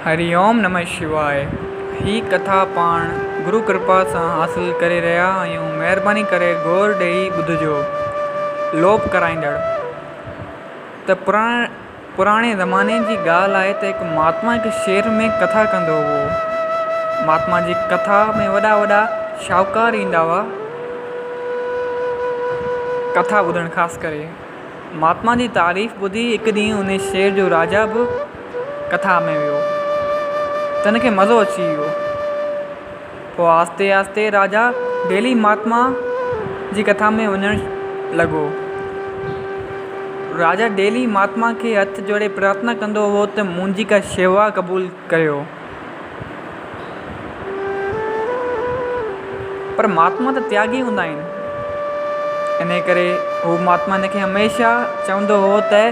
هري اوم نمه شواء هي ڪٿا پاڻ گرو ڪرپا سان حاصل ڪري رهيا آهيون مهرباني ڪري غور ڏئي ٻڌجو. لوڀ ڪرائيندڙ ته پراڻي زماني جي ڳالهه آهي ته هڪ مهاتما هڪ شهر ۾ ڪٿا ڪندو هو. مهاتما جي ڪٿا ۾ وڏا وڏا شاهوڪار ايندا هئا ڪٿا ٻڌڻ خاص ڪري. مهاتما جي تعريف ٻڌي هڪ ڏينهن انهي شهر جو راجا به ڪٿا ۾ ويو. تنھن کي مزو اچي ويو. پوء آھستي آھستي راجا ڊيلي مھاتما جي ڪٿا ۾ وڃڻ لڳو. راجا ڊيلي مھاتما کي ھٿ جوڙي پرارٿنا ڪندو ھو ته منھنجي ڪا شيوا قبول ڪريو. پر مھاتما ته تياڳي ھوندا آھن. انھي ڪري ھو مھاتما ھن کي ھميشه چوندو ھو ته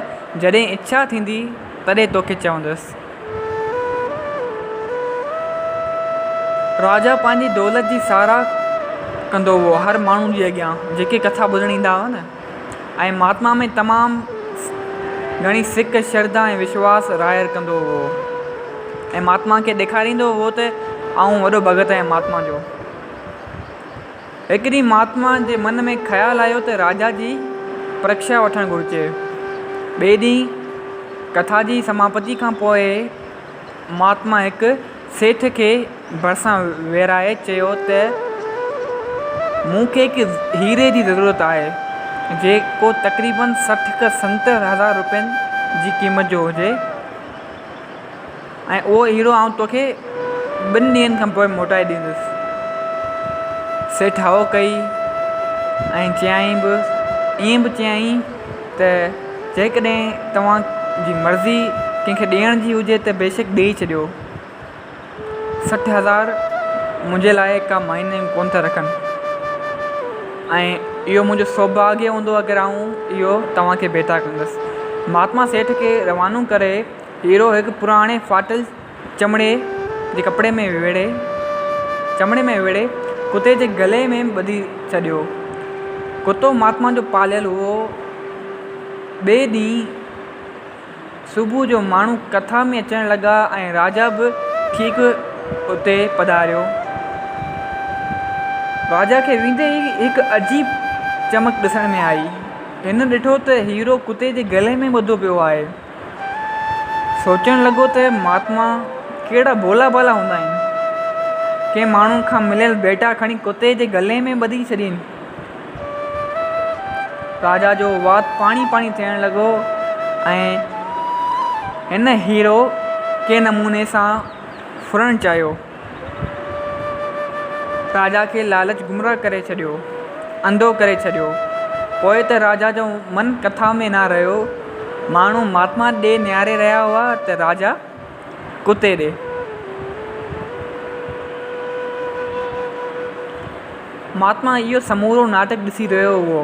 جڏھن اڇا ٿيندي تڏهن توکي چوندس. راجا پنهنجي دولت جي ساراهه ڪندو هو هر ماڻهو جي اڳيان جيڪي ڪٿا ٻڌڻ ايندا هئا نه ۽ مهاتما ۾ تمام گهڻي سڪ شرڌا ۽ وشواس ظاهر ڪندو هو ۽ مهاتما کي ڏيکاريندو هو ته آئون وڏو ڀڳت آهيان مهاتما جو. هڪ ڏينهن مهاتما جي من ۾ خيال آيو ته راجا جي پرکشا وٺڻ گهرجي. ٻئي ڏينهن ڪٿا جي سماپتي کان پوء مهاتما هڪ سيٺ کي ڀرسان ويهارائي چيو ته مون کي هڪ هيري جي ضرورت آهي، جيڪو تقريباً 60 کان 70 هزار روپين جي قيمت جو هجي. ۽ اهو هيرو آئون توکي ٻن ڏينهن کان پوء موٽائي ڏيندس. سيٺ هائو ڪئي ۽ چيائين به ائين به چيائين ته جيڪڏهن توهان جي مرضي ڪنهن کي ڏيڻ جي هجي ته بيشڪ ڏيئي ڇڏيو. 60 هزار منهنجي لاء ڪا معني ڪونه ٿا رکن ۽ اهو منهنجو سوڀاگيه هوندو اگر آئون اهو توهان کي ڀيٽا ڪندس. مهاتما سيٺ کي روانو ڪري هيرو هڪ پراڻي ڦاٽل چمڙي جي ڪپڙي ۾ ويڙهي چمڙي ۾ ويڙهي ڪتي جي گلي ۾ ٻڌي ڇڏيو. ڪتو مهاتما جو پاليل هئو. ٻئي ڏينهن صبح جو ماڻهو ڪٿا ۾ اچڻ لڳا ۽ راجا به ٺيڪ اتي پڌاريو. راجا کي ويندي ئي هڪ عجيب چمڪ ڏسڻ ۾ آئي. هن ڏٺو ته هيرو ڪتي جي گلي ۾ ٻڌو پيو آهي. سوچڻ لڳو ته مهاتما ڪهڙا ڀولا ڀالا هوندا آهن. ڪنهن ماڻهوء کان مليل ڀيٽا کڻي ڪتي جي گلي ۾ ٻڌي ڇڏين. راجا جو وات پاڻي پاڻي ٿيڻ لڳو ۽ هن هيرو ڪنهن نموني سان ڦرڻ چاهيو. راجا کي لالچ گمراهه ڪري ڇڏيو، انڌو ڪري ڇڏيو. پوء ته راجا جو من ڪٿا ۾ نه رهيو. ماڻهو مهاتما ڏي نهاري رهيا هئا ته راجا ڪتي ڏي. مهاتما اهو سمورو ناٽڪ ڏسي رهيو هئو.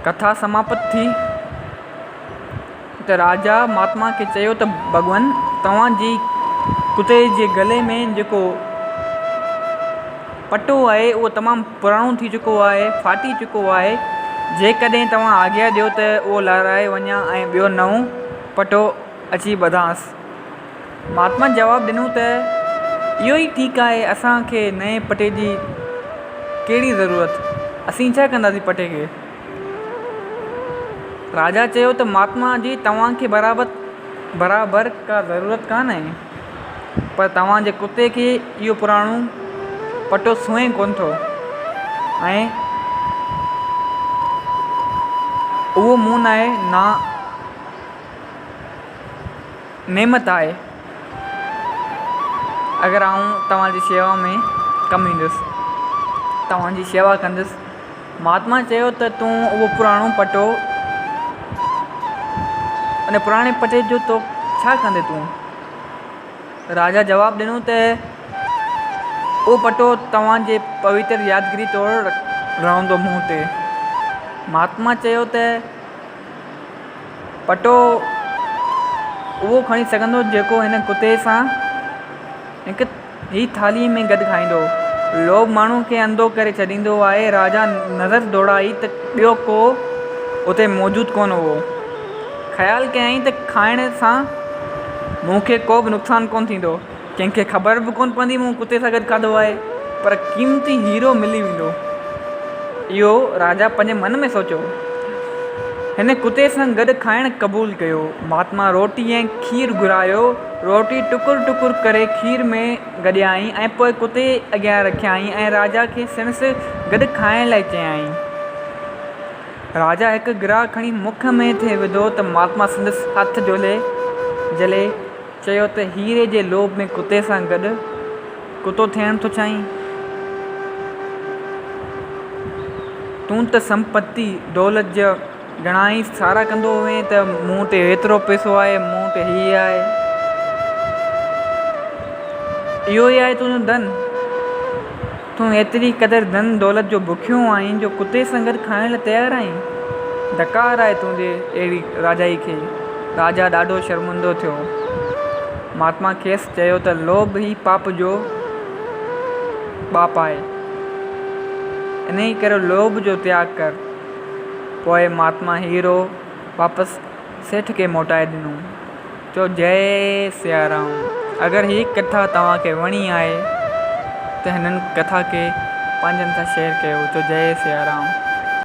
ڪٿا سماپت ٿي ته راجا مهاتما کي چيو ته ڀڳوان توهان جي ڪتي جي گلي ۾ جيڪو پٽو آهي اهو تمام پراڻو ٿي چڪو آهي ڦاٽي چڪو آهي جيڪڏهن توهان آگيا ڏيو ته اهو لهرائي وڃان ۽ ٻيو نئون پٽو اچي ٻڌانس. مهاتما جواب ڏنو ته اهو ئي ٺيڪ آهي اسان کي نئين پٽي جي ڪهڙي ضرورت اسين ڇا ڪنداسين پٽي کي. راجا چيو ته مهاتما جي توهان کي برابر ڪا ضرورت ڪانه آهي پر توهان جي ڪتي کي اهو پراڻو پٽو سونهين ڪونه ٿو ۽ اهو مون لاء نا نعمت آهي اگر آئون توهان جي شيوا ۾ ڪم ايندس توهان جي شيوا ڪندس. مهاتما چيو ته تون اهو پراڻو پٽو ان پراڻي پٽي جو تو ڇا ڪندين تون؟ راجا جواب ڏنو ته اهو پٽو توهان جي پوتر يادگيري طور رهندو مون تي. مهاتما چيو ته پٽو اهو کڻي سگهندو جيڪو هن ڪتي سان هڪ ئي ٿالهيء ۾ گڏ کائيندو. لوڀ ماڻهوء کي انڌو ڪري ڇڏيندو آهي. راجا نظر ڊوڙائي ته ٻيو ڪو اتي موجود ڪونه هو. خيال ڪيائين ته کائڻ سان مون کي ڪو به نقصان ڪونه ٿيندو. ڪنهن کي خبر به ڪونه پوندي مون ڪتي سان گڏ کاڌو آهي، پر قيمتي هيرو ملي ويندو. اهو راجا پنهنجي من ۾ سوچيو. هن ڪتي سان گڏ کائڻ قبول ڪيو. مهاتما روٽي ۽ کير گهرايو. روٽي ٽڪر ٽڪر ڪري کير ۾ گڏيائين ۽ پوء ڪتي اڳيان رکيائين ۽ راجا کي سڻس گڏ کائڻ لاء چيائين. راجا هڪ گراهه کڻي مک ۾ ٿي وڌو ته مهاتما سندس هٿ جهلي جهلي چيو ته هيري جي لوڀ ۾ ڪتي سان گڏ ڪتو ٿيڻ ٿو چاهين؟ تون ته سمپتي، دولت، جا گهڻائي سارا ڪندو هئين ته مون وٽ هيترو پئسو آهي، مون وٽ هي آهي. اهو ئي آهي تنهنجو ڌن؟ تون ايتري قدر ڌن دولت جو بکيو آهين جو ڪتي سان گڏ کائڻ لاء تيار آهين؟ ڌڪار آهي تنهنجي اهڙي راجائي کي. راجا ڏاڍو شرمندو ٿيو. مهاتما کيس چيو ته لوڀ ئي پاپ جو ٻاپ آهي. انهيء ڪري لوڀ جو تياڳ ڪر. پوء مهاتما هيرو واپس سيٺ کي موٽائي ڏنو. چئو جئي سيارام. اگر هي ڪٿا توهان کي وڻي آهي ته هنن ڪٿا کي پنهنجن سان شيئر ڪيو چئو جئي سيارام.